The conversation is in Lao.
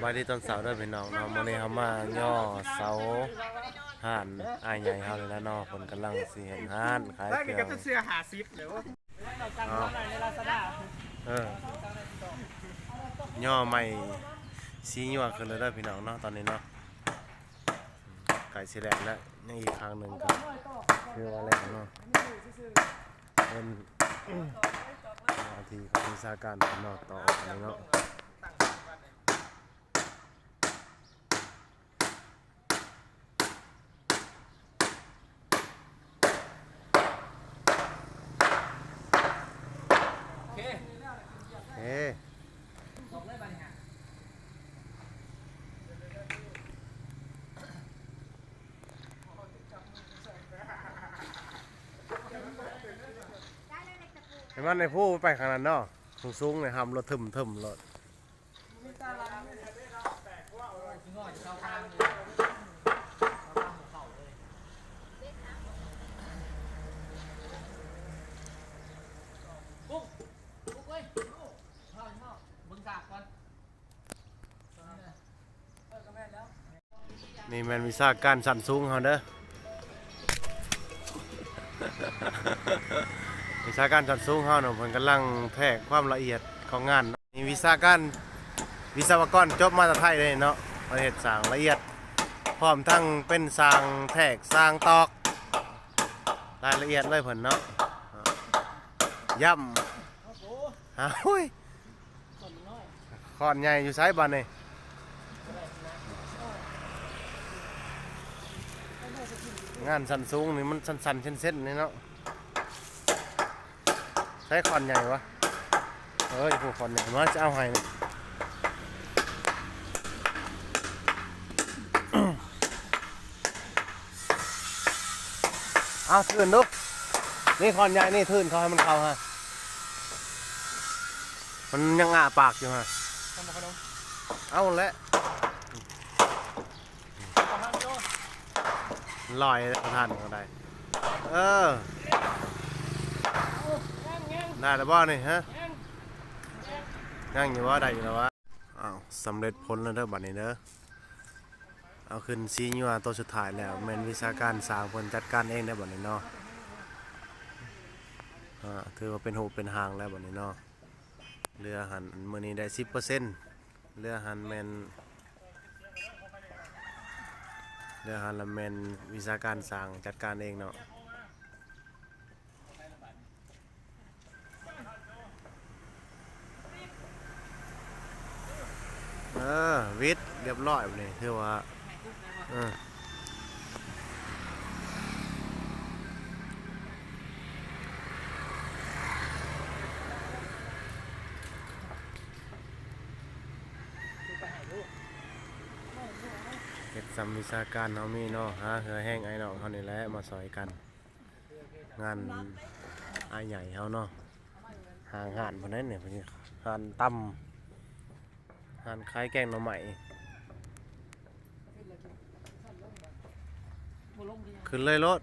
ສະບາຍດີຕອນເຊົ້າເດີພີ່ນ້ອງເນາະ, ມື້ນີ້ເຮົາມາຍໍເສົາຮ້ານອ້າຍໃຫຍ່ເຮົານີ້ແຫຼະເນາະ, ເພິ່ນກຳລັງຊິເຮັດຮ້ານຂາຍເຄື່ອງ. ເສື້ອຫ້າສິບເລີຍ ເອີ ຍໍໄມ້ສີຍົວຂຶ້ນແລ້ວເດີພີ່ນ້ອງເນາະ ຕອນນີ້ເນາະ. ໃກ້ຊິແລ້ວແລ້ວ ຍັງອີກຂ້າງໜຶ່ງກໍຄືວ່າແລ້ວເນາະ. ເປັນໜ້າທີ່ຂອງວິຊາການເນາະ ຕໍ່ໄປເນາະ. ໂອເຄ ໂອເຄ ອອກເລີຍບາດນີ້ຮະ. ໃຫ້ມັນໃຫ້ຜູ້ໄປຂ້າງນັ້ນເນາະ, ສູງໆ ໃຫ້ຫ້ຳລົດ ເຖິມໆ ໂລດ. ນີ້ແມ່ນວິຊາການຊັ້ນສູງເຮົາເດີ, ວິຊາການຊັ້ນສູງເຮົາເນາະ, ເພິ່ນກຳລັງແທກຄວາມລະອຽດຂອງງານ. ນີ້ວິຊາການ ວິສະວະກອນຈົບມາແຕ່ໄທເດ້ເນາະ, ເພິ່ນເຮັດສ້າງລະອຽດ ພ້ອມທັງເປັນຊ່າງແທກ ຊ່າງຕອກ ລາຍລະອຽດເລີຍເພິ່ນເນາະ. ຢ້ຳ ໂອ້ຍ ຄ້ອນໃຫຍ່ຢູ່ໃສບາດນີ້? ງານຊັ້ນສູງນີ້ມັນສັ້ນໆ ເສັ້ນໆ ນີ້ເນາະ. ໃຊ້ຄ້ອນໃຫຍ່ວະ? ເອີຍ ຜູ້ຄ້ອນໃຫຍ່ມາ ຈະເອົາໃຫ້ນີ້. ເອົາ ທຶນດູ ນີ້ຄ້ອນໃຫຍ່ນີ້ ທຶນເຂົ້າໃຫ້ມັນເຂົ້າຮະ. ມັນຍັງອ້າປາກຢູ່ຮະ. ເອົາແຫຼະ. ລອຍແລ້ວ ປະທານກໍໄດ້. ເອີ ໄດ້ແລ້ວບໍ່ນີ້ຮະ? ຍັງຢູ່ບໍ່? ໄດ້ຢູ່ແລ້ວວະ. ອ້າວ ສຳເລັດຜົນແລ້ວເດີ ບັດນີ້ເດີ. ເອົາຂຶ້ນສີຍົວໂຕສຸດທ້າຍແລ້ວ, ແມ່ນວິຊາການສ້າງເພິ່ນຈັດການເອງເດີບັດນີ້ເນາະ. ອ່າ ຖືວ່າເປັນຮູບເປັນຮ່າງແລ້ວບັດນີ້ເນາະ. ເຫຼືອຫັ້ນ ມື້ນີ້ໄດ້ສິບເປີເຊັນ, ເຫຼືອຫັ້ນແມ່ນ ເຫຼືອຫັ້ນລະແມ່ນວິຊາການສ້າງຈັດການເອງເນາະ. ເອີ ວິດ ລຽບຮ້ອຍບາດນີ້ ຖືວ່າ ເອີ ເຮັດສ່ຳວິຊາການເຮົາມີເນາະ, ຫາເຫື່ອແຮງອ້າຍນ້ອງເຮົານີ້ແຫຼະ ມາຊ່ອຍກັນ. ງານອ້າຍໃຫຍ່ເຮົາເນາະ, ຫາງຮ້ານເພິ່ນນັ້ນນີ້ ເພິ່ນຮ້ານຕຳ ຮ້ານຂາຍແກງໜໍ່ໄມ້. ຂຶ້ນເລີຍໂລດ.